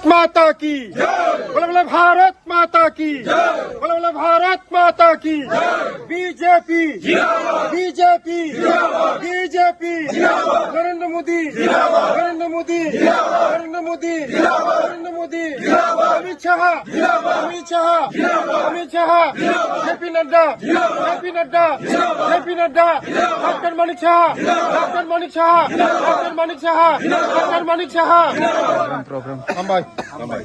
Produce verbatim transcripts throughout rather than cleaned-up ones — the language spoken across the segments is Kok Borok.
माता की। बोलो बोलो भारत माता की। बोलो बोलो भारत माता की। बीजेपी जिंदाबाद। बीजेपी जिंदाबाद। बीजेपी जिंदाबाद। नरेंद्र मोदी जिंदाबाद। नरेंद्र मोदी जिंदाबाद। नरेंद्र मोदी जिंदाबाद। नरेंद्र मोदी जिंदाबाद। अमित शाह जिंदाबाद। अमित शाह जिंदाबाद। अमित शाह जिंदाबाद। जेपी नड्डा जिंदाबाद। जेपी नड्डा जिंदाबाद। जेपी नड्डा जिंदाबाद। डॉक्टर मानिक शाह जिंदाबाद। डॉक्टर मानिक शाह जिंदाबाद। डॉक्टर मानिक शाह जिंदाबाद। Hambai. Hambai.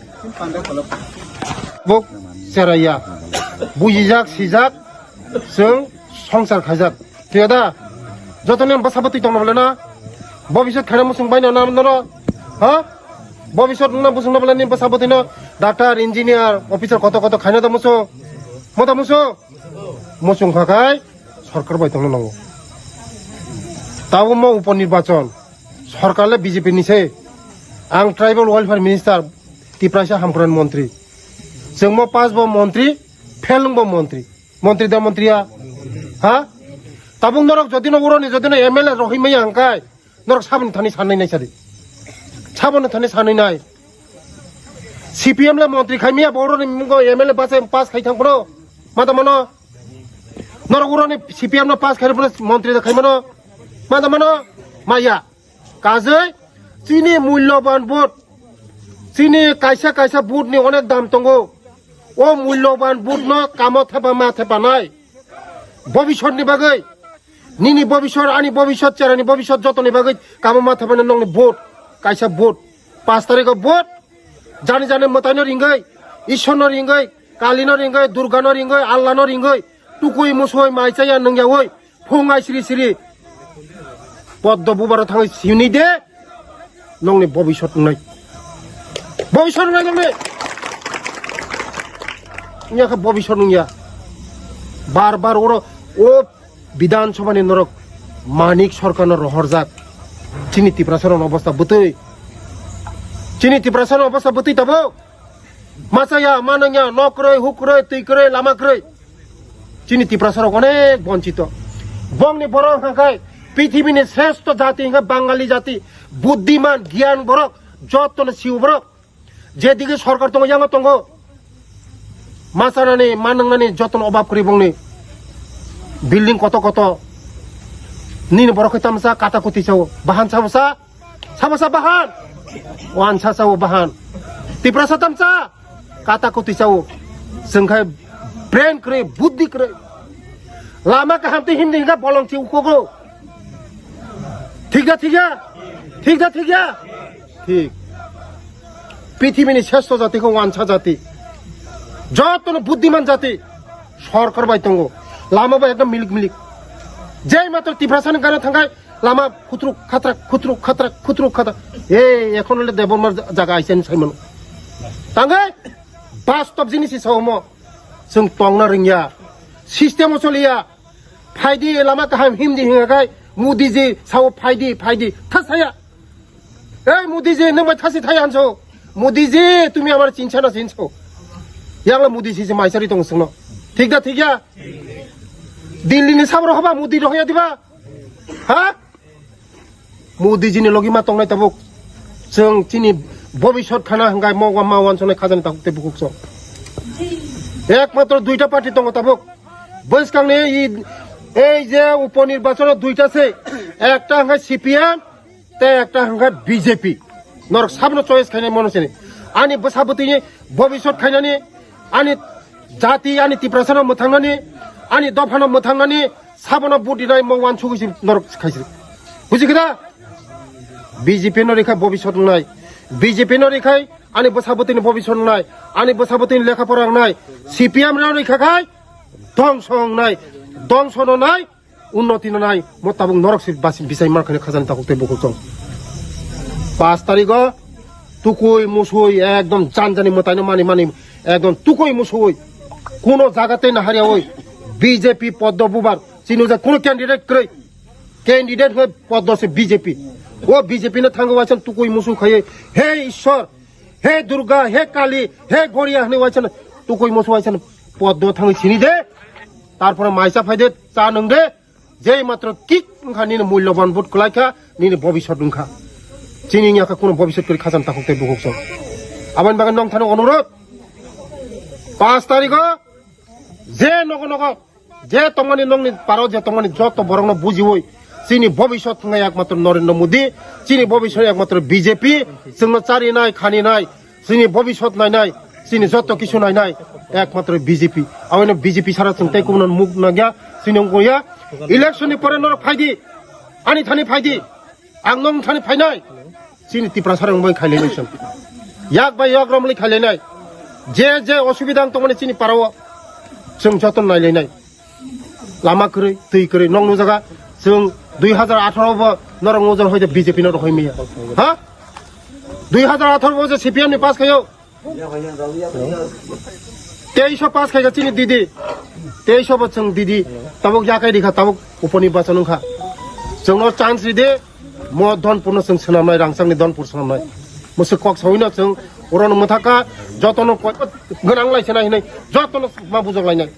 Buk seraya. Bujijak, sijak, chwng songsar khaijak. Thik da? Jotoni bwsa bwtwi tongna bole na. Bobisot khaina muchung baino na noro. Ha? Bobisot nungna muchung na bole ni bwsa bwtwi no. Doctor, engineer, officer koto koto khaina da muchung. Mota muchung. Muchung kha khai sorkar bai tongna nango. Tabo mo upor nirbachon. Sorkar le B J P ni se. Ang tribal welfare minister, Tiprasa Hamkran montri. Chwng mo pass bo montri, fail wng bo montri. Montri da montri ya? Ha? Tabuk norok jodi no uroni jodi no M L A rohoi maya hwnkhe norok saboni thani sanwi nai sadi. Saboni thani sanwi nai. C P M le montri khai maya bo uroni mungo M L A base pass khai thang phano. Ma da mano? Norok uroni C P M no pass khai phano montri da khai mano. Ma da mano? Maya. Kajoi, chini mulloban vote, chini kaisa kaisa vote ni onek dam tongo. O mulloban vote no kamo thepa ma thepa nai. Bobisot ni bagwi, nini bobisot, ani bobisot, cherani bobisot jotoni bagwi kamo ma thepa nai nongni vote. Kaisa vote. Pash tarikh o vote. Jani jani mwtai no ringwi, Ishwar no ringwi, Kali no ringwi, Durga no ringwi, Allah no ringwi, tukui musui mai chaya nungyawi, phungai siri siri. Poddo bubaro thangwi sini de, nongni bobisot wngnai. Bobisot wngnai nongni. Wngya kha bobisot wngya. Bar bar oro o Bidhan Sabha ni norok Manik Sarkar no rohorjak. Chini Tiprasa rok obostha bwtwi. Chini Tiprasa rok obostha bwtwi tabuk. Machaya, manungya, nok kwrwi, huk kwrwi, twi kwrwi, lama kwrwi. Chini Tiprasa rok onek bonchito. Bongni borok hwnkha khe pithibini sreshto jati hwnkha Bangali jati, buddiman, giyan borok, jotono siu borok. Jedigi sorkar tongo, yango tongo. Machanani, manungnani jotono obab kwrwi bongni. Building koto koto. Nini borok khe tamsa kata kuti sao. Bahan sao sa? Sabo sa bahan? Wansa sao bahan. Tiprasa tamsa? Kata kuti sao. Chwng khai brain kwrwi, buddhi kwrwi. Lama kaham twi himdi hingkha bolong chi ukhogo. Thik da thik ya? Thik da thik ya? Thik. Pithibini sreshto jati kho wansa jati. Jotono buddhiman jati. Sorkar bai tongo. Lama bai ekdom milik milik. Jei matro Tiprasani gana thangkhai lama khutruk khatrak, khutruk khatrak, khutruk khatrak. Ei, ekhon le Debbarma jaga aise hinwi saimano. Tangkhai bastob jinis se sao mo. Chwng tongna rwngya. System o choliya. Phaidi lama kaham himdi hinga khai Modiji sao phaidi, phaidi. Tha saya. Ei Modiji, nwng bai thasi thai hanso. Modiji, tumi amar chincha na chincho. Yangla Modiji se maisari tong sungno. Thik da thik ya? Delhi ni sabro haba Modi rohya diba? Ha? Modiji ni logi ma tongnai tabuk. Chwng chini bobisot khana hwngai mo ma wansonai khajani tabuk te bukuk so. Ekmatro duita party tongo tabuk. Bwskang ni i-, ei je upo nirbachon o duita se. Ekta hwngai C P M, tei ekta hwnkha B J P. Norok sabno choice khainai mono sini. Ani bwsa bwtwini bobisot khainani, ani jati, ani Tiprasano mwthangnani, ani dophano mwthangnani, sabono vote rinai mo wansugwi si norok khaisiri. Buji khe da? B J P no rikha bobisot wngnai. B J P no rikhai ani bwsa bwtwini bobisot wngnai. Ani bwsa bwtwini lekha pora wngnai. C P M no rikha khai dongso wngnai. Dongso no nai. Unnoti no nai, mo tabuk norok se basi bisai mar khani khajani tabuk tei bukhuk chong. Pash tarigo tukui musui ekdom janjani mwtai no mani mani ekdom tukui musui kuno jaga tei nahariyaui B J P poddo bubar chini ujak kuno candidate kwrwi. Candidate hwnkhe poddo se B J P. O B J P no thangwi waisang tukui musui khaiwi, "He Ishwar, he Durga, he Kali, he Goria," hwnwi waisang tukui musui waisang poddo thangwi sini de. Tarpore maisa phai de, cha nwng de. Jei matro tik wngkha nini mulloban vote kwlaikha, nini bobisot wngkha. Chini wngya kha kuno bobisot kwrwi khajani takhuk tei bukhuk chong. Aboni bagwi nong thani onurot, paanch tarikho je nogo nogo je tongmani nongni paro je tongmani joto borokno bujiwi chini bobiswt thwngnai ekmatro Narendra Modi, chini bobiswt ekmatro B J P, chwngno charinai, khaninai, chini bobiswt nainai, chini joto kisu nainai ekmatro B J P. Abono B J P sara chwng tei kubun muk nangya, chini wngya. Election ni pore norok phaidi, ani thani phaidi. Ang nong thani phainai. Chini Tiprasa rok bai khailai nai chwng. Yak bai yak romlai khailai nai. Je je osubida ang tongmani chini parao chwng joton nailai nai. Lama kwrwi, twi kwrwi nong nujaga chwng dui hajar atharo bo norok nujak hoide B J P no rohoi miya. Ha? Dui hajar atharo bo je C P M ni pass khayo. Teisho pass khaikha chini didi. Teisho bo chwng didi. Tabuk yakai rikha, tabuk uponi bachon wngkha. Chwngno chance ride, mo Donpurno chwng swnamnai, rangchakni Donpur swnamnai. Mwswk kok sawino chwng orono mwthakha, jotono koi-, gwnang laisena hinwi, jotono ma bujok lainai.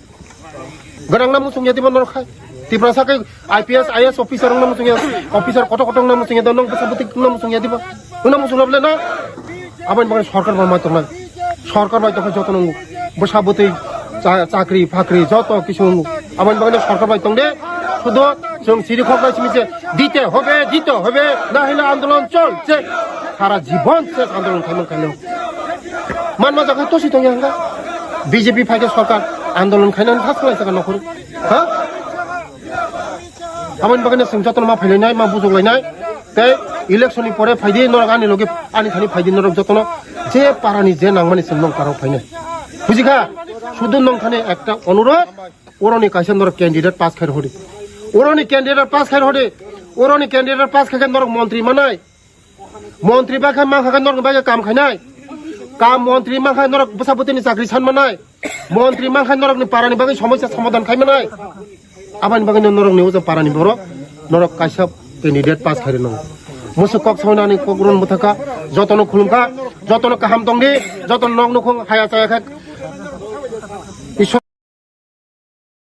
Gwnang na muchung yadiba norok khai. Tiprasa khe I P S, I A S officer wngna muchung ya, officer kotor kotor wngna muchung ya, nong bwsa bwtwi wngna muchung yadiba. Wngna muchung ya bole na? Aboni bagwi sorkar bai ma tongnai. Sorkar bai tongkha joto nang bwsa bwtwi cha-, chakri phakri joto kisu wngo. Aboni bagwi sorkar bai tongde. Sudo chwng siri khok bai simi se dite hobe, dite hobe, na hile andolon chol se. Sara jibon se andolon khaimang khaino. Manma jaga tosi tongya hwnga. B J P phaikhe sorkar andolon khainani thas khlai saka nokhoro. Ha? Aboni bagwi no chwng jotono ma phailainai, ma bujuklainai. Tei election ni pore phaidi norok ani loge, ani thani phaidi norok jotono je parani je nangmani chwng nong parao phainai. Bujikha? Sudu nong thani ekta onurod, oroni kaisa norok candidate pass khai rwhodi. Oroni candidate pass khai rwhodi. Oroni candidate pass khai khe norok montri manai. Montri bai khe mankha khe norokni bai khe kam khainai. Kam montri mankha norok bwsa bwtwini chakri san manai. Montri mankha norokni parani bagwi somosya somadhan khai manai. Aboni bagwi no norokni uja parani borok norok kaisa candidate pass khai rwnai. Musu kok sawnani kok ron bwthaka, jotono khulumkha, jotono kaham tongdi, jotono nok nukhung haya chaya khe